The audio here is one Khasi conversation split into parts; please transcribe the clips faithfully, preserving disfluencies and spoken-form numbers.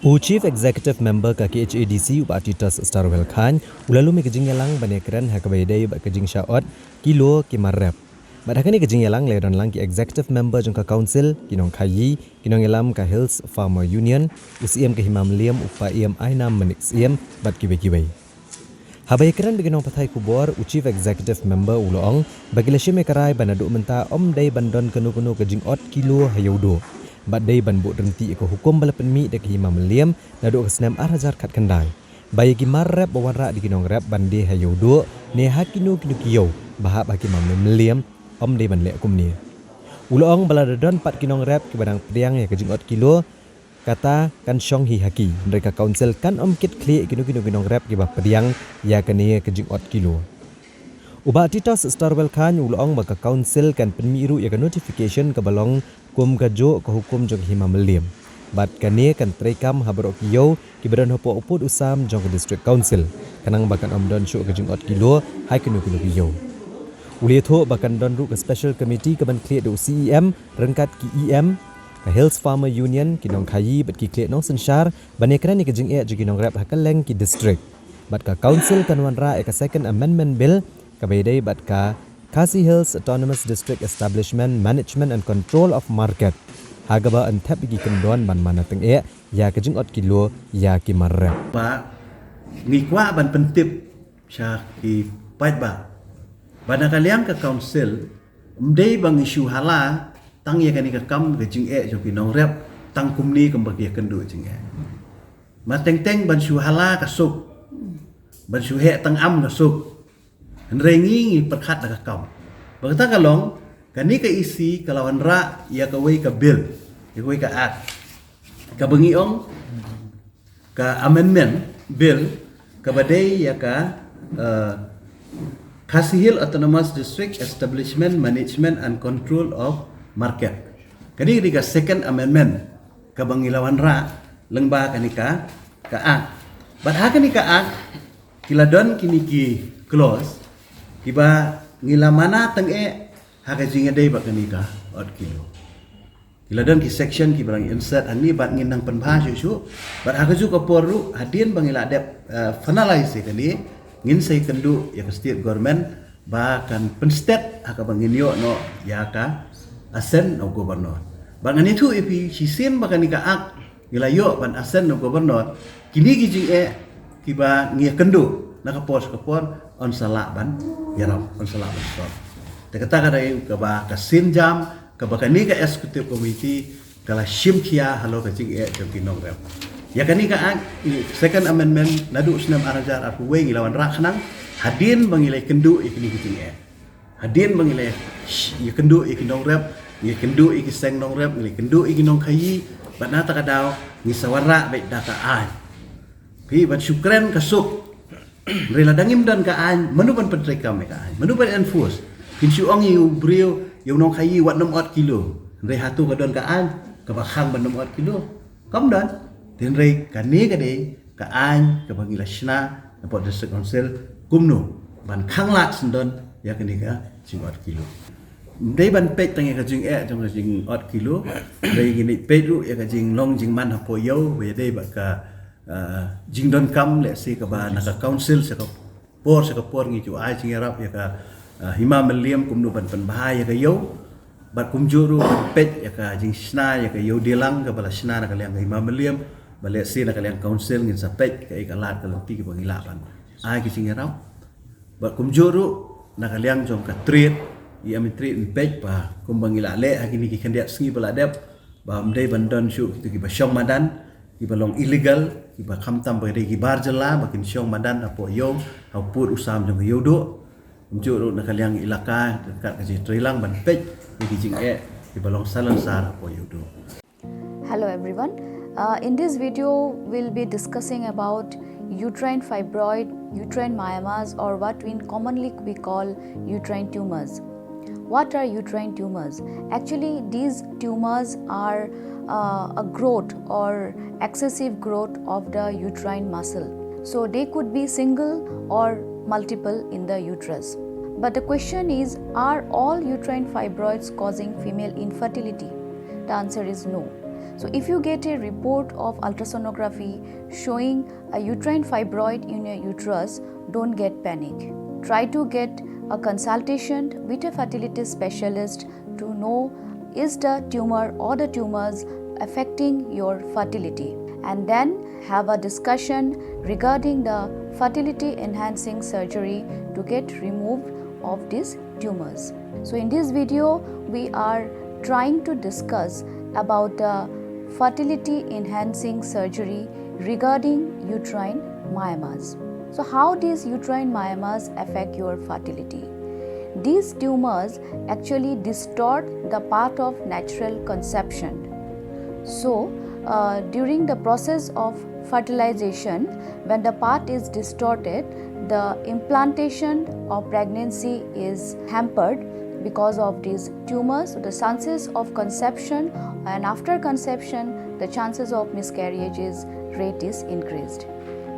U Chief Executive Member ka K H A D C u Bah Titus Starwell Chyne u la lum ïa ka jingïalang ban ïakren ha kaba ïadei bad ka jingshah ot kilo ki mar rep. Bad ha kane ka jingïalang la ïadon lang ki Executive Member jong ka Council, ki nongkhaïi, ki nongïalam ka Hills Farmer Union, u Syiem ka Hima Mylliem u Paiem Ainam Manik Syiem bad kiwei kiwei. Haba ïakren bad ki nongpathai khubor, u Chief Executive Member u la ong ba ki la shim ïa ka rai ba naduh mynta ym dei ban don kano kano ka jingot kilo ha Ïewduh, bad dei ban buh ryntih ïa ka hukum ba la pynmih da ka Hima Mylliem naduh ka snem ar hajar khatkhyndai, ba ïa ki mar rep ba wanrah da ki nongrep ban die ha Ïewduh ne ha kino kino ki ïew ba hap ha ka Hima Mylliem ym dei ban leh kumne. U la ong ba lada don pat ki nongrep kiba dang pdiang ïa ka jingot kilo, kata kan shong hi ha ki, hynrei ka Council kan ym kit khlieh ïa kino kino ki nongrep kiba pdiang ïa kane ka jingot kilo. U Bah Titus Starwell Chyne u la ong ba ka Council kan pynmih ruh ïa ka notification kaba long kum kajuh ka hukum jong ka Hima Mylliem, bad kane kan treikam ha baroh ki ïew kiba don hapoh u pud u sam jong ka District Council, khnang ba kan ym don shuh ka jingot kilo ha kino kino ki ïew. U la ïathuh ba kan don ruh ka Special Committee kaban khlieh da u C E M ryngkat ki E M, ka Hills Farmer Union, ki nongkhaïi bad ki khlieh nongsynshar ban ïakren ïa ka jingeh jong ki nongrep ha kylleng ki district. Bad ka Council kan wanrah ïa ka Second Amendment Bill kaba ïadei bad ka Khasi Hills Autonomous District Establishment Management and Control of Market, ha kaba yn thep ïa ki kyndon ban mana tyngeh ïa ka jingot kilo ïa ki mar rep. Ba ngi kwah ban pyntip sha ki paidbah ba na ka liang ka Council ym dei ba ngi shu hala tang ïa kane ka kam ka jingeh jong ki nongrep tang kumne kumba ki ïakynduh jingeh. Ma teng teng ban shu hala ka suk, ban shu heh tang am ka suk. Hynrei ngi ngi pyrkhat da ka kam. Ba kata ka long, kane ka E C ka la wanrah ïa kawei ka bill, ïa kawei ka act, kaba ngi ong ka amendment bill, kaba dei ïa ka, eh, Khasi Hills Autonomous District Establishment Management and Control of Market. Kane ka dei ka Second Amendment kaba ngi la wanrah lyngba kane ka, ka act. Bad ha kane ka act ki la don kine ki clause kiba ngi la mana tyngeh ha ka jingïadei bad kane ka ot kilo. Ki la don ki section kiba dang insert hangne bad ngin nang pynbha shuh shuh. Bad ha kajuh ka por ruh hadien ba ngi la dep, eh, finalize ïa kane, ngin sa ïakynduh ïa ka State Government ba kan pynstet ha kaba ngin ïoh noh ïa ka assent na u Governor. Bad ngan ïathuh ïa phi shisien ba kane ka act ngi la ïoh ban assent na u Governor, kine ki jingeh kiba ngi ïakynduh na ka por sha ka por yn sa lah ban ïarap, yn sa lah ban solve. Te kata ka dei kaba ka sienjam kaba kane ka Executive Committee ka la shim khia halor ka jingeh jong ki nongrep. Ïa kane ka act, Second Amendment, naduh snem ar hajar arphew wei ngi la wanrah khnang hadien ba ngi la ïakynduh ïa kine ki jingeh. Hadien ba ngi la ïakynduh ïa ki nongrep, ngi la ïakynduh ïa ki seng nongrep, ngi la ïakynduh ïa ki nongkhaïi, bad na kata ka daw ngi sa wanrah beit da ka aiñ. Phi, ban shu kren ka suk. Hynrei lada ngim don ka aiñ, mano ban pyntreikam ïa ka aiñ? Mano ban enforce? Kin shu ong ïa u briew, ïa u nongkhaïi, wat nym ot kilo. Hynrei hato ka don ka aiñ kaba khang ban nym ot kilo? Kam don. Te hynrei kane ka dei ka aiñ kaba ngi la shna na pdeng District Council kumno ban khanglad syndon ïa kane ka jingot kilo. Ym dei ban peit tang ïa ka jingeh jong ka jingot kilo, hynrei ngin ïa peit ruh ïa ka jinglong jingman hapoh ïew, ba ïadei bad ka, ah, jingdonkam lehse kaba na ka Council sha ka por sha ka por ngi ju ai jingïarap ïa ka, ah, Hima Mylliem kumno ban pynbha ïa ka ïew. Bad kumjuh ruh ban peit ïa ka jingshna ïa ka ïew dilang kaba la shna na ka liang ka Hima Mylliem, ba lehse na ka liang Council ngin sa peit kaei ka lad ka lynti kaba ngi lah ban ai ka jingïarap. Bad kumjuh ruh na ka liang jong ka trade, i am i trade, yn peit ba kumba ngi la leh ha kine ki khyndiat sngi ba la dep, ba ym dei ban don shuh kito kiba shong madan, kiba long illegal, kiba khamtam ba dei ki bar jylla ba kin shong madan hapoh ïew, ha u pud u sam jong ka Ïewduh. Kumjuh ruh na ka liang elaka ryngkat ka jingtreilang ban peit ïa ki jingeh kiba long salonsar hapoh Ïewduh. Hello everyone. Uh, in this video, we'll be discussing about uterine fibroid, uterine myomas, or what we commonly we call uterine tumors. What are uterine tumors? Actually, these tumors are uh, a growth or excessive growth of the uterine muscle. So they could be single or multiple in the uterus. But the question is, are all uterine fibroids causing female infertility? The answer is no. So if you get a report of ultrasonography showing a uterine fibroid in your uterus, don't get panic. Try to get a consultation with a fertility specialist to know is the tumor or the tumors affecting your fertility, and then have a discussion regarding the fertility enhancing surgery to get removed of these tumors. So in this video, we are trying to discuss about the fertility enhancing surgery regarding uterine myomas. So how these uterine myomas affect your fertility? These tumors actually distort the path of natural conception. So uh, during the process of fertilization, when the path is distorted, the implantation of pregnancy is hampered because of these tumors. So the chances of conception and after conception, the chances of miscarriages rate is increased.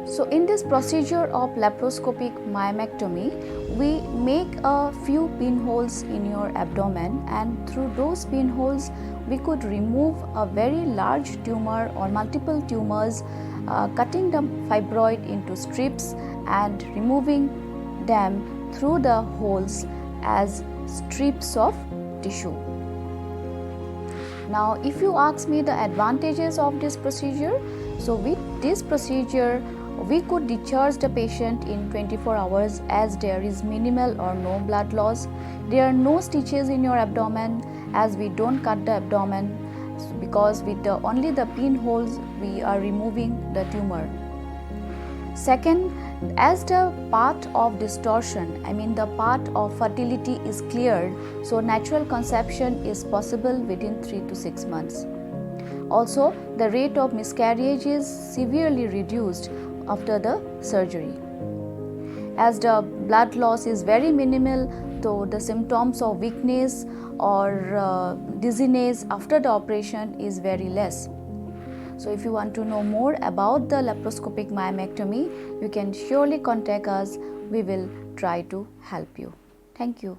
So in this procedure of laparoscopic myomectomy, we make a few pinholes in your abdomen, and through those pinholes, we could remove a very large tumor or multiple tumors, uh, cutting the fibroid into strips and removing them through the holes as strips of tissue. Now, if you ask me the advantages of this procedure, so with this procedure, we could discharge the patient in twenty-four hours as there is minimal or no blood loss. There are no stitches in your abdomen, as we don't cut the abdomen, because with the only the pinholes we are removing the tumor. Second, as the path of distortion, I mean the path of fertility is cleared, so natural conception is possible within three to six months. Also, the rate of miscarriage is severely reduced after the surgery, as the blood loss is very minimal, so the symptoms of weakness or uh, dizziness after the operation is very less. So if you want to know more about the laparoscopic myomectomy, you can surely contact us. We will try to help you. Thank you.